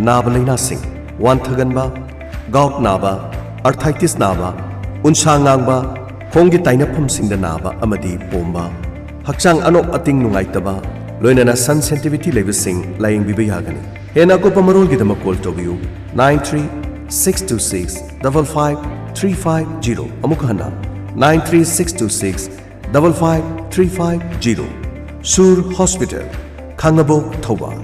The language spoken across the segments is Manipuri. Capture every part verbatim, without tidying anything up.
ꯅꯥꯕ ꯂꯥꯏꯅꯥꯁꯤꯡ, ꯋꯥꯟꯊꯒꯟꯕ, ꯒꯥꯎꯠ ꯅꯥꯕ, ꯑꯥꯔꯊꯥꯏꯇꯤꯁ ꯅꯥꯕ, ꯎꯟꯁꯥ ꯉꯥꯡꯕ, ꯈꯣꯡꯒꯤ ꯇꯥꯏꯅꯐꯝꯁꯤꯡꯗ ꯅꯥꯕ ꯑꯃꯗꯤ ꯄꯣꯝꯕ, ꯍꯛꯆꯥꯡ ꯑꯅꯣꯛ ꯑꯇꯤꯡ ꯅꯨꯡꯉꯥꯏꯇꯕ, ꯂꯣꯏꯅꯅ ꯁꯟ ꯁꯦꯟꯁꯤꯇꯤꯚꯤꯇꯤ ꯂꯩꯕꯁꯤꯡ ꯂꯥꯌꯦꯡꯕꯤꯕ ꯌꯥꯒꯅꯤ꯫ ꯍꯦꯟꯅ ꯑꯀꯨꯞꯄ ꯃꯔꯣꯜꯒꯤꯗꯃꯛ ꯀꯣꯜ ꯇꯧꯕꯤꯌꯨ, nine three six two six double five three five zero꯫ ꯑꯃꯨꯛ ꯍꯟꯅ, nine three six two six double five three five zero꯫ ꯁꯨꯔ ꯍꯣꯁꯄꯤꯇꯥꯜ, ꯈꯥꯡꯉꯕꯣꯛ, ꯊꯧꯕꯥꯜ꯫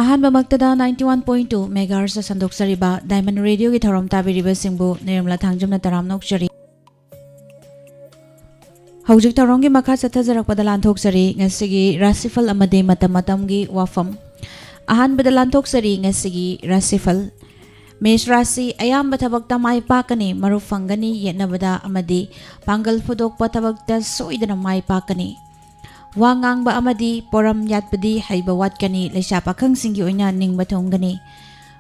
ꯑꯍꯥꯟꯕꯃꯛꯇꯗ ninety one point two megahertz ꯁꯟꯗꯣꯛꯆꯔꯤꯕ Diamond Radio ꯒꯤ ꯊꯧꯔꯝ ꯇꯥꯕꯤꯔꯤꯕꯁꯤꯡꯕꯨ ꯅꯤꯔꯃꯂꯥ ꯊꯥꯡꯖꯝꯅ ꯇꯔꯥꯝꯅ ꯑꯣꯛꯆꯔꯤ꯫ ꯍꯧꯖꯤꯛ ꯊꯧꯔꯝꯒꯤ ꯃꯈꯥ ꯆꯠꯊꯖꯔꯛꯄꯗ ꯂꯥꯟꯊꯣꯛꯆꯔꯤ ꯉꯁꯤꯒꯤ ꯔꯥꯁꯤꯐꯜ ꯑꯃꯗꯤ ꯃꯇꯝ ꯃꯇꯝꯒꯤ ꯋꯥꯐꯝ꯫ ꯑꯍꯥꯟꯕꯗ ꯂꯥꯟꯊꯣꯛꯆꯔꯤ ꯉꯁꯤꯒꯤ ꯔꯥꯁꯤꯐꯜ꯫ ꯃꯦꯁ ꯔꯥꯁꯤ ꯑꯌꯥꯝꯕ ꯊꯕꯛꯇ ꯃꯥꯏ ꯄꯥꯛꯀꯅꯤ, ꯃꯔꯨꯞ ꯐꯪꯒꯅꯤ, ꯌꯦꯠꯅꯕꯗ ꯑꯃꯗꯤ ꯄꯥꯡꯒꯜ ꯐꯨꯗꯣꯛꯄ ꯊꯕꯛꯇ ꯁꯣꯏꯗꯅ ꯃꯥꯏ ꯄꯥꯛꯀꯅꯤ꯫ ꯋꯥ ꯉꯥꯡꯕ ꯑꯃꯗꯤ ꯄꯣꯔꯝ ꯌꯥꯠꯄꯗꯤ ꯍꯩꯕ ꯋꯥꯠꯀꯅꯤ꯫ ꯂꯩꯁꯥ ꯄꯥꯈꯪꯁꯤꯡꯒꯤ ꯑꯣꯏꯅ ꯅꯤꯡꯕ ꯊꯨꯡꯒꯅꯤ꯫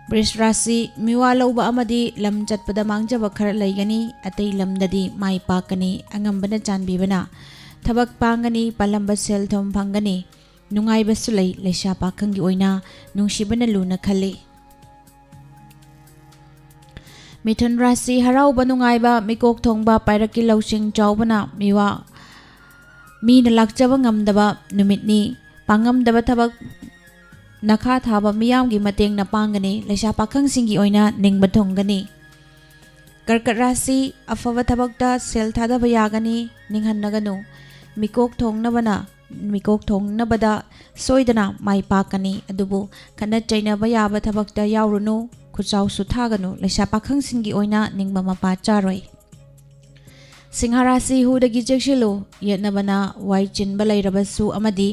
ꯕ꯭ꯔꯤꯁ ꯔꯥꯁꯤ, ꯃꯤꯋꯥ ꯂꯧꯕ ꯑꯃꯗꯤ ꯂꯝ ꯆꯠꯄꯗ ꯃꯥꯡꯖꯕ ꯈꯔ ꯂꯩꯒꯅꯤ꯫ ꯑꯇꯩ ꯂꯝꯗꯗꯤ ꯃꯥꯏ ꯄꯥꯛꯀꯅꯤ꯫ ꯑꯉꯝꯕꯅ ꯆꯥꯟꯕꯤꯕꯅ ꯊꯕꯛ ꯄꯥꯡꯒꯅꯤ꯫ ꯄꯥꯜꯂꯝꯕ ꯁꯦꯜ ꯊꯨꯝ ꯐꯪꯒꯅꯤ꯫ ꯅꯨꯡꯉꯥꯏꯕꯁꯨ ꯂꯩ꯫ ꯂꯩꯁꯥ ꯄꯥꯈꯪꯒꯤ ꯑꯣꯏꯅ ꯅꯨꯡꯁꯤꯕꯅ ꯂꯨꯅ ꯈꯜꯂꯤ꯫ ꯃꯤꯊꯨꯟ ꯔꯥꯁꯤ, ꯍꯔꯥꯎꯕ ꯅꯨꯡꯉꯥꯏꯕ, ꯃꯤꯀꯣꯛ ꯊꯣꯡꯕ, ꯄꯥꯏꯔꯛꯀꯤ ꯂꯧꯁꯤꯡ ꯆꯥꯎꯕꯅ ꯃꯤꯋꯥ, ꯃꯤꯅ ꯂꯥꯛꯆꯕ ꯉꯝꯗꯕ ꯅꯨꯃꯤꯠꯅꯤ꯫ ꯄꯥꯡꯉꯝꯗꯕ ꯊꯕꯛ ꯅꯈꯥ ꯊꯥꯕ ꯃꯤꯌꯥꯝꯒꯤ ꯃꯇꯦꯡꯅ ꯄꯥꯡꯒꯅꯤ꯫ ꯂꯩꯁꯥ ꯄꯥꯈꯪꯁꯤꯡꯒꯤ ꯑꯣꯏꯅ ꯅꯤꯡꯕ ꯊꯨꯡꯒꯅꯤ꯫ ꯀꯔꯀꯠ ꯔꯥꯁꯤ, ꯑꯐꯕ ꯊꯕꯛꯇ ꯁꯦꯜ ꯊꯥꯗꯕ ꯌꯥꯒꯅꯤ꯫ ꯅꯤꯡꯍꯟꯅꯒꯅꯨ꯫ ꯃꯤꯀꯣꯛ ꯊꯣꯡꯅꯕꯅ, ꯃꯤꯀꯣꯛ ꯊꯣꯡꯅꯕꯗ ꯁꯣꯏꯗꯅ ꯃꯥꯏ ꯄꯥꯛꯀꯅꯤ꯫ ꯑꯗꯨꯕꯨ ꯈꯠꯅ ꯆꯩꯅꯕ ꯌꯥꯕ ꯊꯕꯛꯇ ꯌꯥꯎꯔꯨꯅꯨ꯫ ꯈꯨꯠꯆꯥꯎꯁꯨ ꯊꯥꯒꯅꯨ꯫ ꯂꯩꯁꯥ ꯄꯥꯈꯪꯁꯤꯡꯒꯤ ꯑꯣꯏꯅ ꯅꯤꯡꯕ ꯃꯄꯥ ꯆꯥꯔꯣꯏ꯫ ꯁꯤꯡꯍ ꯔꯥꯁꯤ, ꯍꯨꯗꯒꯤ ꯆꯦꯛꯁꯤꯜꯂꯨ꯫ ꯌꯦꯠꯅꯕꯅ ꯋꯥꯏ ꯆꯤꯟꯕ ꯂꯩꯔꯕꯁꯨ ꯑꯃꯗꯤ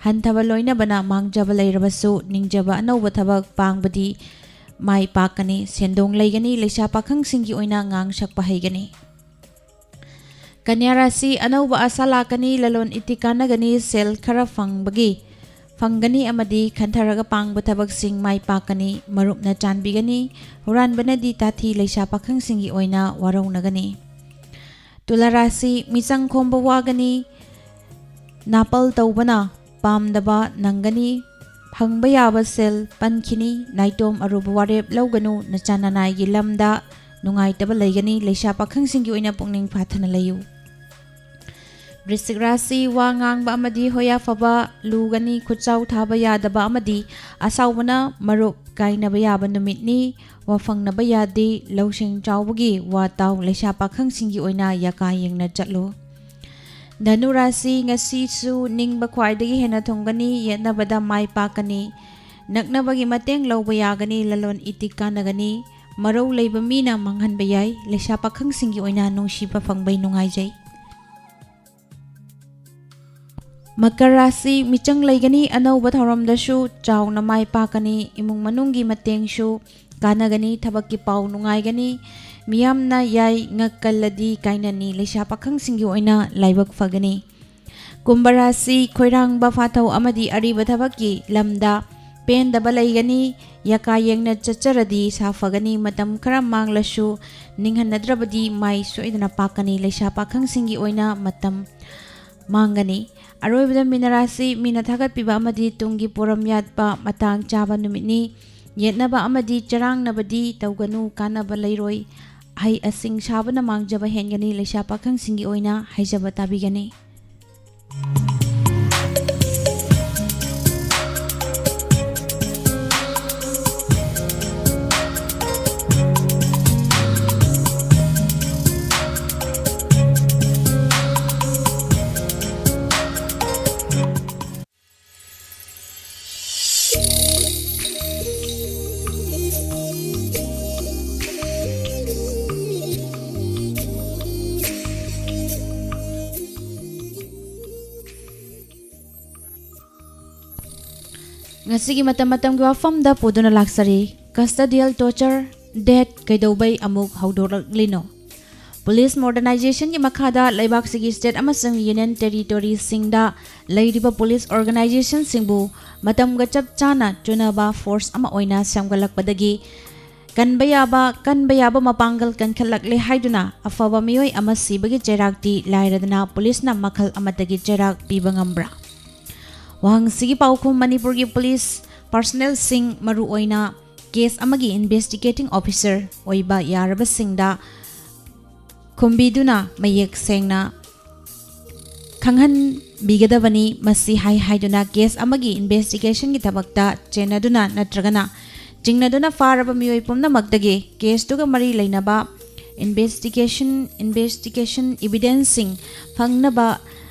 ꯍꯟꯊꯕ ꯂꯣꯏꯅꯕꯅ ꯃꯥꯡꯖꯕ ꯂꯩꯔꯕꯁꯨ, ꯅꯤꯡꯖꯕ ꯑꯅꯧꯕ ꯊꯕꯛ ꯄꯥꯡꯕꯗꯤ ꯃꯥꯏ ꯄꯥꯛꯀꯅꯤ꯫ ꯁꯦꯟꯗꯣꯡ ꯂꯩꯒꯅꯤ꯫ ꯂꯩꯁꯥ ꯄꯥꯈꯪꯁꯤꯡꯒꯤ ꯑꯣꯏꯅ ꯉꯥꯡ ꯁꯛꯄ ꯍꯩꯒꯅꯤ꯫ ꯀꯟꯌꯥ ꯔꯥꯁꯤ, ꯑꯅꯧꯕ ꯑꯁꯥ ꯂꯥꯛꯀꯅꯤ, ꯂꯂꯣꯟ ꯏꯇꯤꯛ ꯀꯥꯟꯅꯒꯅꯤ, ꯁꯦꯜ ꯈꯔ ꯐꯪꯕꯒꯤ ꯐꯪꯒꯅꯤ ꯑꯃꯗꯤ ꯈꯟꯊꯔꯒ ꯄꯥꯡꯕ ꯊꯕꯛꯁꯤꯡ ꯃꯥꯏ ꯄꯥꯛꯀꯅꯤ꯫ ꯃꯔꯨꯞꯅ ꯆꯥꯟꯕꯤꯒꯅꯤ꯫ ꯍꯨꯔꯥꯟꯕꯅꯗꯤ ꯇꯥꯊꯤ꯫ ꯂꯩꯁꯥ ꯄꯥꯈꯪꯁꯤꯡꯒꯤ ꯑꯣꯏꯅ ꯋꯥꯔꯧꯅꯒꯅꯤ꯫ ꯇꯨꯂꯥ ꯔꯥꯁꯤ, ꯃꯤꯆꯪ ꯈꯣꯝꯕ ꯋꯥꯒꯅꯤ꯫ ꯅꯥꯄꯜ ꯇꯧꯕꯅ ꯄꯥꯝꯗꯕ ꯅꯪꯒꯅꯤ꯫ ꯐꯪꯕ ꯌꯥꯕ ꯁꯦꯜ ꯄꯟꯈꯤꯅꯤ꯫ ꯅꯥꯏꯇꯣꯝ ꯑꯔꯨꯕ ꯋꯥꯔꯦꯞ ꯂꯧꯒꯅꯨ꯫ ꯅꯆꯥ ꯅꯅꯥꯏꯒꯤ ꯂꯝꯗ ꯅꯨꯡꯉꯥꯏꯇꯕ ꯂꯩꯒꯅꯤ꯫ ꯂꯩꯁꯥ ꯄꯥꯈꯪꯁꯤꯡꯒꯤ ꯑꯣꯏꯅ ꯄꯨꯛꯅꯤꯡ ꯐꯥꯊꯅ ꯂꯩꯌꯨ꯫ ꯕ꯭ꯔꯤꯁꯤꯛ ꯔꯥꯁꯤ, ꯋꯥ ꯉꯥꯡꯕ ꯑꯃꯗꯤ ꯍꯣꯌꯥ ꯐꯕ ꯂꯨꯒꯅꯤ꯫ ꯈꯨꯠꯆꯥꯎ ꯊꯥꯕ ꯌꯥꯗꯕ ꯑꯃꯗꯤ ꯑꯁꯥꯎꯕꯅ ꯃꯔꯨꯞ ꯀꯥꯏꯅꯕ ꯌꯥꯕ ꯅꯨꯃꯤꯠꯅꯤ꯫ ꯋꯥꯐꯪꯅꯕ ꯌꯥꯗꯦ꯫ ꯂꯧꯁꯤꯡ ꯆꯥꯎꯕꯒꯤ ꯋꯥ ꯇꯥꯎ꯫ ꯂꯩꯁꯥ ꯄꯥꯈꯪꯁꯤꯡꯒꯤ ꯑꯣꯏꯅ ꯌꯥꯀꯥ ꯌꯦꯡꯅ ꯆꯠꯂꯨ꯫ ꯙꯅꯨ ꯔꯥꯁꯤ, ꯉꯁꯤꯁꯨ ꯅꯤꯡꯕ ꯈ꯭ꯋꯥꯏꯗꯒꯤ ꯍꯦꯟꯅ ꯊꯨꯡꯒꯅꯤ꯫ ꯌꯦꯠꯅꯕꯗ ꯃꯥꯏ ꯄꯥꯛꯀꯅꯤ꯫ ꯅꯛꯅꯕꯒꯤ ꯃꯇꯦꯡ ꯂꯧꯕ ꯌꯥꯒꯅꯤ꯫ ꯂꯂꯣꯟ ꯏꯇꯤꯛ ꯀꯥꯟꯅꯒꯅꯤ꯫ ꯃꯔꯧ ꯂꯩꯕ ꯃꯤꯅ ꯃꯥꯡꯍꯟꯕ ꯌꯥꯏ꯫ ꯂꯩꯁꯥ ꯄꯥꯈꯪꯁꯤꯡꯒꯤ ꯑꯣꯏꯅ ꯅꯨꯡꯁꯤꯕ ꯐꯪꯕꯩ ꯅꯨꯡꯉꯥꯏꯖꯩ꯫ ꯃꯀꯔ ꯔꯥꯁꯤ, ꯃꯤꯆꯪ ꯂꯩꯒꯅꯤ꯫ ꯑꯅꯧꯕ ꯊꯧꯔꯝꯗꯁꯨ ꯆꯥꯎꯅ ꯃꯥꯏ ꯄꯥꯛꯀꯅꯤ꯫ ꯏꯃꯨꯡ ꯃꯅꯨꯡꯒꯤ ꯃꯇꯦꯡꯁꯨ ꯀꯥꯟꯅꯒꯅꯤ꯫ ꯊꯕꯛꯀꯤ ꯄꯥꯎ ꯅꯨꯡꯉꯥꯏꯒꯅꯤ꯫ ꯃꯤꯌꯥꯝꯅ ꯌꯥꯏ ꯉꯛꯀꯜꯂꯗꯤ ꯀꯥꯏꯅꯅꯤ꯫ ꯂꯩꯁꯥ ꯄꯥꯈꯪꯁꯤꯡꯒꯤ ꯑꯣꯏꯅ ꯂꯥꯏꯕꯛ ꯐꯒꯅꯤ꯫ ꯀꯨꯝꯚ ꯔꯥꯁꯤ, ꯈꯣꯏꯔꯥꯡꯕ ꯐꯥꯊꯧ ꯑꯃꯗꯤ ꯑꯔꯤꯕ ꯊꯕꯛꯀꯤ ꯂꯝꯗ ꯄꯦꯟꯗꯕ ꯂꯩꯒꯅꯤ꯫ ꯌꯥꯀꯥ ꯌꯦꯡꯅ ꯆꯠꯆꯔꯗꯤ ꯁꯥꯐꯒꯅꯤ꯫ ꯃꯇꯝ ꯈꯔ ꯃꯥꯡꯂꯁꯨ ꯅꯤꯡꯍꯟꯅꯗ꯭ꯔꯕꯗꯤ ꯃꯥꯏ ꯁꯣꯏꯗꯅ ꯄꯥꯛꯀꯅꯤ꯫ ꯂꯩꯁꯥ ꯄꯥꯈꯪꯁꯤꯡꯒꯤ ꯑꯣꯏꯅ ꯃꯇꯝ ꯃꯥꯡꯒꯅꯤ꯫ ꯑꯔꯣꯏꯕꯗ ꯃꯤꯅ ꯔꯥꯁꯤ, ꯃꯤꯅ ꯊꯥꯒꯠꯄꯤꯕ ꯑꯃꯗꯤ ꯇꯨꯡꯒꯤ ꯄꯣꯔꯝ ꯌꯥꯠꯄ ꯃꯇꯥꯡ ꯆꯥꯕ ꯅꯨꯃꯤꯠꯅꯤ꯫ ꯌꯦꯠꯅꯕ ꯑꯃꯗꯤ ꯆꯔꯥꯡꯅꯕꯗꯤ ꯇꯧꯒꯅꯨ, ꯀꯥꯟꯅꯕ ꯂꯩꯔꯣꯏ꯫ ꯑꯍꯩ ꯑꯁꯤꯡ ꯁꯥꯕꯅ ꯃꯥꯡꯖꯕ ꯍꯦꯟꯒꯅꯤ꯫ ꯂꯩꯁꯥ ꯄꯥꯈꯪꯁꯤꯡꯒꯤ ꯑꯣꯏꯅ ꯍꯥꯏꯖꯕ ꯇꯥꯕꯤꯒꯅꯤ꯫ ꯉꯁꯤꯒꯤ ꯃꯇꯝ ꯃꯇꯝꯒꯤ ꯋꯥꯐꯝꯗ ꯄꯨꯗꯨꯅ ꯂꯥꯛꯆꯔꯤ꯫ Custodial torture, death ꯀꯩꯗꯧꯕꯩ ꯑꯃꯨꯛ ꯍꯧꯗꯣꯔꯛꯂꯤꯅꯣ? Police modernizationꯒꯤ ꯃꯈꯥꯗ ꯂꯩꯕꯥꯛꯁꯤꯒꯤ state ꯑꯃꯁꯨꯡ union territoryꯁꯤꯡꯗ ꯂꯩꯔꯤꯕ police organizationꯁꯤꯡꯕꯨ ꯃꯇꯝꯒ ꯆꯞ ꯆꯥꯅ ꯆꯨꯅꯕ force ꯑꯃ ꯑꯣꯏꯅ ꯁꯦꯝꯒꯠꯂꯛꯄꯗꯒꯤ ꯀꯟꯕ ꯌꯥꯕ, ꯀꯟꯕ ꯌꯥꯕ ꯃꯄꯥꯡꯒꯜ ꯀꯟꯈꯠꯂꯛꯂꯦ ꯍꯥꯏꯗꯨꯅ ꯑꯐꯕ ꯃꯤꯑꯣꯏ ꯑꯃ ꯁꯤꯕꯒꯤ ꯆꯩꯔꯥꯛꯇꯤ ꯂꯥꯏꯔꯗꯅ policeꯅ ꯃꯈꯜ ꯑꯃꯠꯇꯒꯤ ꯆꯩꯔꯥꯛ ꯄꯤꯕ ꯉꯝꯕ꯭ꯔꯥ? ꯋꯥꯍꯪꯁꯤꯒꯤ ꯄꯥꯎꯈꯨꯝ: ꯃꯅꯤꯄꯨꯔꯒꯤ police personnelꯁꯤꯡ, ꯃꯔꯨꯑꯣꯏꯅ case ꯑꯃꯒꯤ investigating officer ꯑꯣꯏꯕ ꯌꯥꯔꯕꯁꯤꯡꯗ ꯈꯨꯝꯕꯤꯗꯨꯅ ꯃꯌꯦꯛ ꯁꯦꯡꯅ ꯈꯪꯍꯟꯕꯤꯒꯗꯕꯅꯤ꯫ ꯃꯁꯤ ꯍꯥꯏ ꯍꯥꯏꯗꯨꯅ case ꯑꯃꯒꯤ investigationꯒꯤ ꯊꯕꯛꯇ ꯆꯦꯟꯅꯗꯨꯅ ꯅꯠꯇ꯭ꯔꯒꯅ ꯆꯤꯡꯅꯗꯨꯅ ꯐꯥꯔꯕ ꯃꯤꯑꯣꯏ ꯄꯨꯝꯅꯃꯛꯇꯒꯤ caseꯇꯨꯒ ꯃꯔꯤ ꯂꯩꯅꯕ investigation, investigation evidenceꯁꯤꯡ ꯐꯪꯅꯕ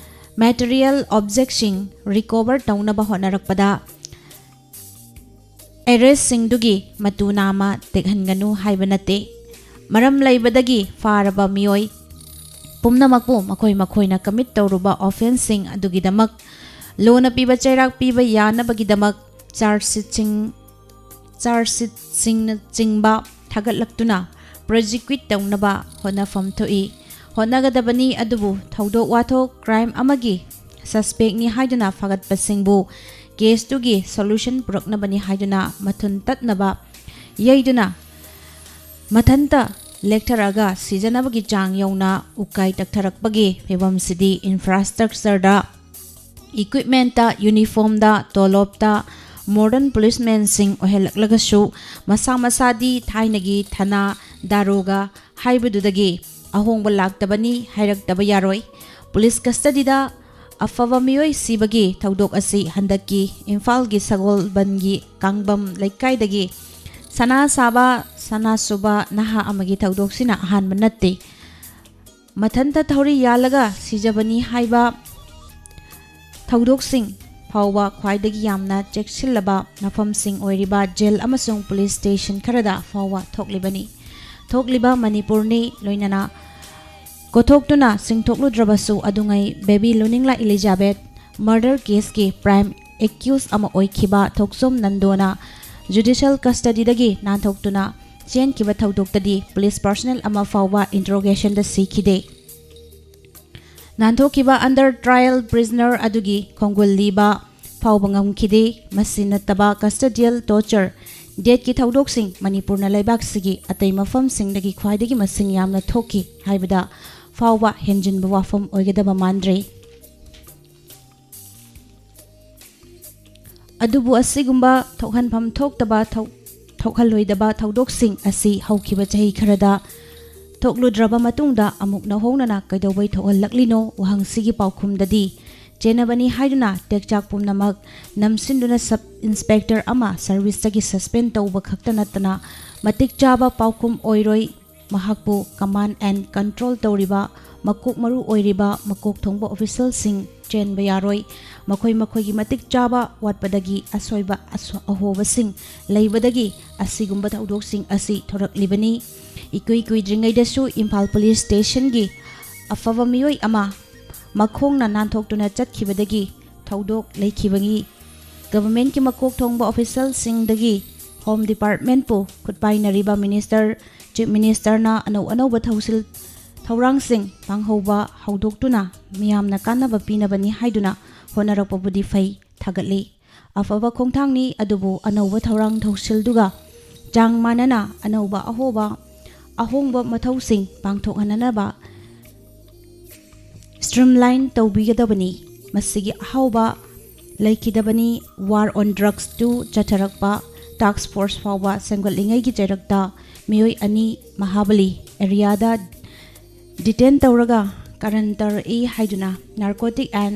material objectꯁꯤꯡ recover ꯇꯧꯅꯕ ꯍꯣꯠꯅꯔꯛꯄꯗ arrestꯁꯤꯡꯗꯨꯒꯤ ꯃꯇꯨ ꯅꯥꯝꯃ ꯇꯦꯛꯍꯟꯒꯅꯨ ꯍꯥꯏꯕ ꯅꯠꯇꯦ꯫ ꯃꯔꯝ ꯂꯩꯕꯗꯒꯤ ꯐꯥꯔꯕ ꯃꯤꯑꯣꯏ ꯄꯨꯝꯅꯃꯛꯄꯨ ꯃꯈꯣꯏ ꯃꯈꯣꯏꯅ commit ꯇꯧꯔꯨꯕ offenceꯁꯤꯡ ꯑꯗꯨꯒꯤꯗꯃꯛ ꯂꯣꯅ ꯄꯤꯕ ꯆꯩꯔꯥꯛ ꯄꯤꯕ ꯌꯥꯅꯕꯒꯤꯗꯃꯛ charge sheetꯁꯤꯡ, charge sheetꯁꯤꯡꯅꯆꯤꯡꯕ ꯊꯥꯒꯠꯂꯛꯇꯨꯅ prosecute ꯇꯧꯅꯕ ꯍꯣꯠꯅꯐꯝ ꯊꯣꯛꯏ, ꯍꯣꯠꯅꯒꯗꯕꯅꯤ꯫ ꯑꯗꯨꯕꯨ ꯊꯧꯗꯣꯛ ꯋꯥꯊꯣꯛ crime ꯑꯃꯒꯤ suspectꯅꯤ ꯍꯥꯏꯗꯨꯅ ꯐꯥꯒꯠꯄꯁꯤꯡꯕꯨ caseꯇꯨꯒꯤ solution ꯄꯨꯔꯛꯅꯕꯅꯤ ꯍꯥꯏꯗꯨꯅ ꯃꯊꯨꯟ ꯇꯠꯅꯕ ꯌꯩꯗꯨꯅ ꯃꯊꯟꯇ ꯂꯦꯛꯊꯔꯛꯑꯒ ꯁꯤꯖꯅꯕꯒꯤ ꯆꯥꯡ ꯌꯧꯅ ꯎꯀꯥꯏ ꯇꯛꯊꯔꯛꯄꯒꯤ ꯐꯤꯕꯝꯁꯤꯗꯤ infrastructureꯗ, equipmentꯇ, uniformꯗ, ꯇꯣꯂꯣꯞꯇ modern policemenꯁꯤꯡ ꯑꯣꯏꯍꯜꯂꯛꯂꯒꯁꯨ ꯃꯁꯥ ꯃꯁꯥꯗꯤ ꯊꯥꯏꯅꯒꯤ ꯊꯅꯥ ꯗꯥꯔꯣꯒ ꯍꯥꯏꯕꯗꯨꯗꯒꯤ ꯑꯍꯣꯡꯕ ꯂꯥꯛꯇꯕꯅꯤ ꯍꯥꯏꯔꯛꯇꯕ ꯌꯥꯔꯣꯏ꯫ Police custodyꯗ ꯑꯐꯕ ꯃꯤꯑꯣꯏ ꯁꯤꯕꯒꯤ ꯊꯧꯗꯣꯛ ꯑꯁꯤ ꯍꯟꯗꯛꯀꯤ ꯏꯝꯐꯥꯜꯒꯤ ꯁꯒꯣꯜꯕꯟꯒꯤ ꯀꯥꯡꯕꯝ ꯂꯩꯀꯥꯏꯗꯒꯤ ꯁꯅꯥ ꯁꯥꯕ, ꯁꯅꯥ ꯁꯨꯕ ꯅꯍꯥ ꯑꯃꯒꯤ ꯊꯧꯗꯣꯛꯁꯤꯅ ꯑꯍꯥꯟꯕ ꯅꯠꯇꯦ꯫ ꯃꯊꯟꯇ ꯊꯧꯔꯤ ꯌꯥꯜꯂꯒ ꯁꯤꯖꯕꯅꯤ ꯍꯥꯏꯕ ꯊꯧꯗꯣꯛꯁꯤꯡ ꯐꯥꯎꯕ ꯈ꯭ꯋꯥꯏꯗꯒꯤ ꯌꯥꯝꯅ ꯆꯦꯛꯁꯤꯜꯂꯕ ꯃꯐꯝꯁꯤꯡ ꯑꯣꯏꯔꯤꯕ jail ꯑꯃꯁꯨꯡ police station ꯈꯔꯗ ꯐꯥꯎꯕ ꯊꯣꯛꯂꯤꯕꯅꯤ꯫ ꯊꯣꯛꯂꯤꯕ ꯃꯅꯤꯄꯨꯔꯅꯤ ꯂꯣꯏꯅꯅ ꯀꯣꯊꯣꯛꯇꯨꯅ ꯆꯤꯡꯊꯣꯛꯂꯨꯗ꯭ꯔꯕꯁꯨ ꯑꯗꯨꯉꯩ baby ꯂꯨꯅꯤꯡꯂꯥ ꯏꯂꯤꯖꯥꯕꯦꯊ murder caseꯀꯤ prime accused ꯑꯃ ꯑꯣꯏꯈꯤꯕ ꯊꯣꯛꯆꯣꯝ ꯅꯟꯗꯣꯅ judicial custodyꯗꯒꯤ ꯅꯥꯟꯊꯣꯛꯇꯨꯅ ꯆꯦꯟꯈꯤꯕ ꯊꯧꯗꯣꯛꯇꯗꯤ ꯄꯨꯂꯤꯁ ꯄꯥꯔꯁꯅꯦꯜ ꯑꯃ ꯐꯥꯎꯕ ꯏꯟꯇꯔꯣꯒꯦꯁꯟꯗ ꯁꯤꯈꯤꯗꯦ꯫ ꯅꯥꯟꯊꯣꯛꯈꯤꯕ ꯑꯟꯗꯔ ꯇ꯭ꯔꯥꯏꯌꯦꯜ ꯄ꯭ꯔꯤꯖꯅꯔ ꯑꯗꯨꯒꯤ ꯈꯣꯡꯒꯨꯜ ꯂꯤꯕ ꯐꯥꯎꯕ ꯉꯝꯈꯤꯗꯦ꯫ ꯃꯁꯤ ꯅꯠꯇꯕ ꯀꯁꯇꯗꯤꯌꯦꯜ ꯇꯣꯔꯆꯔ ꯗꯦꯠꯀꯤ ꯊꯧꯗꯣꯛꯁꯤꯡ ꯃꯅꯤꯄꯨꯔꯅ ꯂꯩꯕꯥꯛꯁꯤꯒꯤ ꯑꯇꯩ ꯃꯐꯝꯁꯤꯡꯗꯒꯤ ꯈ꯭ꯋꯥꯏꯗꯒꯤ ꯃꯁꯤꯡ ꯌꯥꯝꯅ ꯊꯣꯛꯈꯤ ꯍꯥꯏꯕꯗ ꯐꯥꯎꯕ ꯍꯦꯟꯖꯤꯟꯕ ꯋꯥꯐꯝ ꯑꯣꯏꯒꯗꯕ ꯃꯥꯟꯗ꯭ꯔꯦ꯫ ꯑꯗꯨꯕꯨ ꯑꯁꯤꯒꯨꯝꯕ ꯊꯣꯛꯍꯟꯐꯝ ꯊꯣꯛꯇꯕ ꯊꯧ-, ꯊꯣꯛꯍꯜꯂꯣꯏꯗꯕ ꯊꯧꯗꯣꯛꯁꯤꯡ ꯑꯁꯤ ꯍꯧꯈꯤꯕ ꯆꯍꯤ ꯈꯔꯗ ꯊꯣꯛꯂꯨꯗ꯭ꯔꯕ ꯃꯇꯨꯡꯗ ꯑꯃꯨꯛ ꯅꯧꯍꯧꯅꯅ ꯀꯩꯗꯧꯕꯩ ꯊꯣꯛꯍꯜꯂꯛꯂꯤꯅꯣ? ꯋꯥꯍꯪꯁꯤꯒꯤ ꯄꯥꯎꯈꯨꯝꯗꯗꯤ ꯆꯦꯟꯅꯕꯅꯤ ꯍꯥꯏꯗꯨꯅ ꯇꯦꯛꯆꯥꯛ ꯄꯨꯝꯅꯃꯛ ꯅꯝꯁꯤꯟꯗꯨꯅ ꯁꯕ ꯏꯟꯁꯄꯦꯛꯇꯔ ꯑꯃ ꯁꯔꯚꯤꯁꯇꯒꯤ ꯁꯁꯄꯦꯟ ꯇꯧꯕ ꯈꯛꯇ ꯅꯠꯇꯅ ꯃꯇꯤꯛ ꯆꯥꯕ ꯄꯥꯎꯈꯨꯝ ꯑꯣꯏꯔꯣꯏ꯫ ꯃꯍꯥꯛꯄꯨ ꯀꯃꯥꯟ ꯑꯦꯟ ꯀꯟꯇ꯭ꯔꯣꯜ ꯇꯧꯔꯤꯕ ꯃꯀꯣꯛ ꯃꯔꯨ ꯑꯣꯏꯔꯤꯕ ꯃꯀꯣꯛ ꯊꯣꯡꯕ ꯑꯣꯐꯤꯁꯦꯜꯁꯤꯡ ꯆꯦꯟꯕ ꯌꯥꯔꯣꯏ꯫ ꯃꯈꯣꯏ ꯃꯈꯣꯏꯒꯤ ꯃꯇꯤꯛ ꯆꯥꯕ ꯋꯥꯠꯄꯗꯒꯤ ꯑꯁꯣꯏꯕ ꯑꯁꯣ-, ꯑꯍꯣꯕꯁꯤꯡ ꯂꯩꯕꯗꯒꯤ ꯑꯁꯤꯒꯨꯝꯕ ꯊꯧꯗꯣꯛꯁꯤꯡ ꯑꯁꯤ ꯊꯣꯔꯛꯂꯤꯕꯅꯤ꯫ ꯏꯀꯨꯏ ꯀꯨꯏꯗ꯭ꯔꯤꯉꯩꯗꯁꯨ ꯏꯝꯐꯥꯜ ꯄꯨꯂꯤꯁ ꯁ꯭ꯇꯦꯁꯟꯒꯤ ꯑꯐꯕ ꯃꯤꯑꯣꯏ ꯑꯃ ꯃꯈꯣꯡꯅ ꯅꯥꯟꯊꯣꯛꯇꯨꯅ ꯆꯠꯈꯤꯕꯗꯒꯤ ꯊꯧꯗꯣꯛ ꯂꯩꯈꯤꯕꯅꯤ꯫ ꯒꯚꯔꯟꯃꯦꯟꯠꯀꯤ ꯃꯀꯣꯛ ꯊꯣꯡꯕ ꯑꯣꯐꯤꯁꯦꯜꯁꯤꯡꯗꯒꯤ ꯍꯣꯝ ꯗꯤꯄꯥꯔꯠꯃꯦꯟꯠꯄꯨ ꯈꯨꯠꯄꯥꯏꯅꯔꯤꯕ ꯃꯤꯅꯤꯁꯇꯔ, ꯆꯤꯐ ꯃꯤꯅꯤꯁꯇꯔꯅ ꯑꯅꯧ ꯑꯅꯧꯕ ꯊꯧꯁꯤꯜ ꯊꯧꯔꯥꯡꯁꯤꯡ ꯄꯥꯡꯍꯧꯕ ꯍꯧꯗꯣꯛꯇꯨꯅ ꯃꯤꯌꯥꯝꯅ ꯀꯥꯟꯅꯕ ꯄꯤꯅꯕꯅꯤ ꯍꯥꯏꯗꯨꯅ ꯍꯣꯠꯅꯔꯛꯄꯕꯨꯗꯤ ꯐꯩ, ꯊꯥꯒꯠꯂꯤ꯫ ꯑꯐꯕ ꯈꯣꯡꯊꯥꯡꯅꯤ, ꯑꯗꯨꯕꯨ ꯑꯅꯧꯕ ꯊꯧꯔꯥꯡ ꯊꯧꯁꯤꯜꯗꯨꯒ ꯆꯥꯡ ꯃꯥꯟꯅꯅ ꯑꯅꯧꯕ ꯑꯍꯣꯕ ꯑꯍꯣꯡꯕ ꯃꯊꯧꯁꯤꯡ ꯄꯥꯡꯊꯣꯛꯍꯟꯅꯅꯕ ꯁ꯭ꯇ꯭ꯔꯤꯝꯂꯥꯏꯟ ꯇꯧꯕꯤꯒꯗꯕꯅꯤ꯫ ꯃꯁꯤꯒꯤ ꯑꯍꯥꯎꯕ ꯂꯩꯈꯤꯗꯕꯅꯤ꯫ War on Drugs two ꯆꯠꯊꯔꯛꯄ ꯇꯥꯛꯁ ꯐꯣꯔꯁ ꯐꯥꯎꯕ ꯁꯦꯝꯒꯠꯂꯤꯉꯩꯒꯤ ꯆꯩꯔꯛꯇ ꯃꯤꯑꯣꯏ ꯑꯅꯤ ꯃꯍꯥꯕꯂꯤ ꯑꯦꯔꯤꯌꯥꯗ ꯗꯤꯇꯦꯟ ꯇꯧꯔꯒ ꯀꯥꯔꯟ ꯇꯥꯔꯛꯏ ꯍꯥꯏꯗꯨꯅ Narcotic and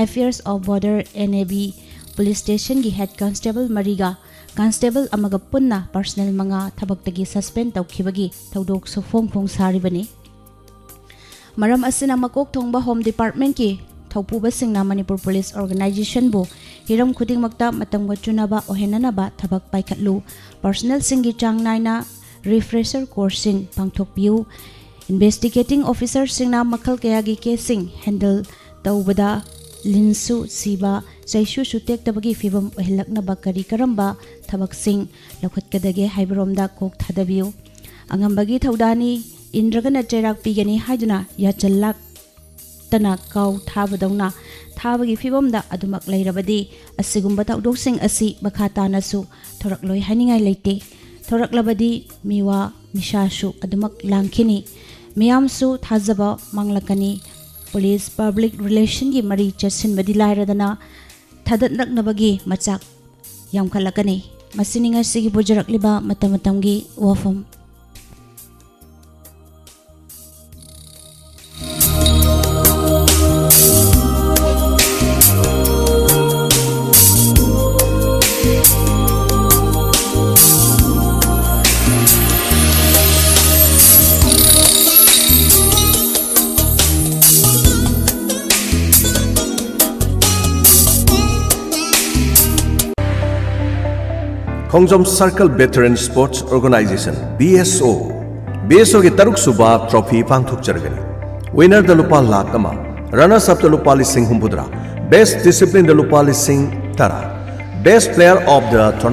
Affairs of Border, N A B, police ꯁ꯭ꯇꯦꯁꯟꯒꯤ ꯍꯦꯗ ꯀꯟꯁꯇꯦꯕꯜ ꯃꯔꯤꯒ ꯀꯟꯁꯇꯦꯕꯜ ꯑꯃꯒ ꯄꯨꯟꯅ ꯄꯥꯔꯁꯅꯦꯜ ꯃꯉꯥ ꯊꯕꯛꯇꯒꯤ ꯁꯁꯄꯦꯟ ꯇꯧꯈꯤꯕꯒꯤ ꯊꯧꯗꯣꯛꯁꯨ ꯐꯣꯡ ꯐꯣꯡ ꯁꯥꯔꯤꯕꯅꯤ꯫ ꯃꯔꯝ ꯑꯁꯤꯅ ꯃꯀꯣꯛ ꯊꯣꯡꯕ ꯍꯣꯝ ꯗꯤꯄꯥꯔꯠꯃꯦꯟꯠꯀꯤ ꯊꯧꯄꯨꯕꯁꯤꯡꯅ ꯃꯅꯤꯄꯨꯔ ꯄꯨꯂꯤꯁ ꯑꯣꯔꯒꯅꯥꯏꯖꯦꯁꯟꯕꯨ ꯍꯤꯔꯝ ꯈꯨꯗꯤꯡꯃꯛꯇ ꯃꯇꯝꯒ ꯆꯨꯅꯕ ꯑꯣꯏꯍꯟꯅꯅꯕ ꯊꯕꯛ ꯄꯥꯏꯈꯠꯂꯨ꯫ ꯄꯥꯔꯁꯅꯦꯜꯁꯤꯡꯒꯤ ꯆꯥꯡ ꯅꯥꯏꯅ ꯔꯤꯐ꯭ꯔꯦꯁꯔ ꯀꯣꯔꯁꯁꯤꯡ ꯄꯥꯡꯊꯣꯛꯄꯤꯌꯨ꯫ ꯏꯟꯚꯦꯁꯇꯤꯒꯦꯇꯤꯡ ꯑꯣꯐꯤꯁꯔꯁꯤꯡꯅ ꯃꯈꯜ ꯀꯌꯥꯒꯤ ꯀꯦꯁꯁꯤꯡ ꯍꯦꯟꯗꯜ ꯇꯧꯕꯗ ꯂꯤꯟꯁꯨ ꯁꯤꯕ, ꯆꯩꯁꯨꯁꯨ ꯇꯦꯛꯇꯕꯒꯤ ꯐꯤꯕꯝ ꯑꯣꯏꯍꯜꯂꯛꯅꯕ ꯀꯔꯤ ꯀꯔꯝꯕ ꯊꯕꯛꯁꯤꯡ ꯂꯧꯈꯠꯀꯗꯒꯦ ꯍꯥꯏꯕꯔꯣꯝꯗ ꯀꯣꯛ ꯊꯥꯗꯕꯤꯌꯨ꯫ ꯑꯉꯝꯕꯒꯤ ꯊꯧꯗꯥꯅꯤ꯫ ꯏꯟꯗ꯭ꯔꯒꯅ ꯆꯩꯔꯥꯛ ꯄꯤꯒꯅꯤ ꯍꯥꯏꯗꯨꯅ ꯌꯥꯆꯜ ꯂꯥꯛꯇꯅ ꯀꯥꯎ ꯊꯥꯕꯗꯧꯅ ꯊꯥꯕꯒꯤ ꯐꯤꯕꯝꯗ ꯑꯗꯨꯃꯛ ꯂꯩꯔꯕꯗꯤ, ꯑꯁꯤꯒꯨꯝꯕ ꯊꯧꯗꯣꯛꯁꯤꯡ ꯑꯁꯤ ꯃꯈꯥ ꯇꯥꯅꯁꯨ ꯊꯣꯔꯛꯂꯣꯏ ꯍꯥꯏꯅꯤꯡꯉꯥꯏ ꯂꯩꯇꯦ꯫ ꯊꯣꯔꯛꯂꯕꯗꯤ ꯃꯤꯋꯥ ꯃꯤꯁꯥꯁꯨ ꯑꯗꯨꯃꯛ ꯂꯥꯡꯈꯤꯅꯤ꯫ ꯃꯤꯌꯥꯝꯁꯨ ꯊꯥꯖꯕ ꯃꯥꯡꯂꯛꯀꯅꯤ꯫ ꯄꯨꯂꯤꯁ ꯄꯕ꯭ꯂꯤꯛ ꯔꯤꯂꯦꯁꯟꯒꯤ ꯃꯔꯤ ꯆꯦꯠꯁꯤꯟꯕꯗꯤ ꯂꯥꯏꯔꯗꯅ, ꯊꯥꯗꯠꯅꯛꯅꯕꯒꯤ ꯃꯆꯥꯛ ꯌꯥꯝꯈꯠꯂꯛꯀꯅꯤ꯫ ꯃꯁꯤꯅꯤ ꯉꯁꯤꯒꯤ ꯄꯨꯖꯔꯛꯂꯤꯕ ꯃꯇꯝ ꯃꯇꯝꯒꯤ ꯋꯥꯐꯝ꯫ ꯈꯣꯡꯖꯣꯝ Circle Veteran Sports Organization, B S O, B S O ꯒꯤ ꯇꯔꯨꯛ ꯁꯨꯕ trophy ꯄꯥꯡꯊꯣꯛꯆꯔꯒꯅꯤ꯫ Winner ꯗ ꯂꯨꯄꯥ ꯂꯥꯈ ꯑꯃ, runners up ꯇ ꯂꯨꯄꯥ ꯂꯤꯁꯤꯡ ꯍꯨꯝꯐꯨꯇꯔꯥ, best discipline ꯗ ꯂꯨꯄꯥ ꯂꯤꯁꯤꯡ ꯇꯔꯥ, best player of the tournament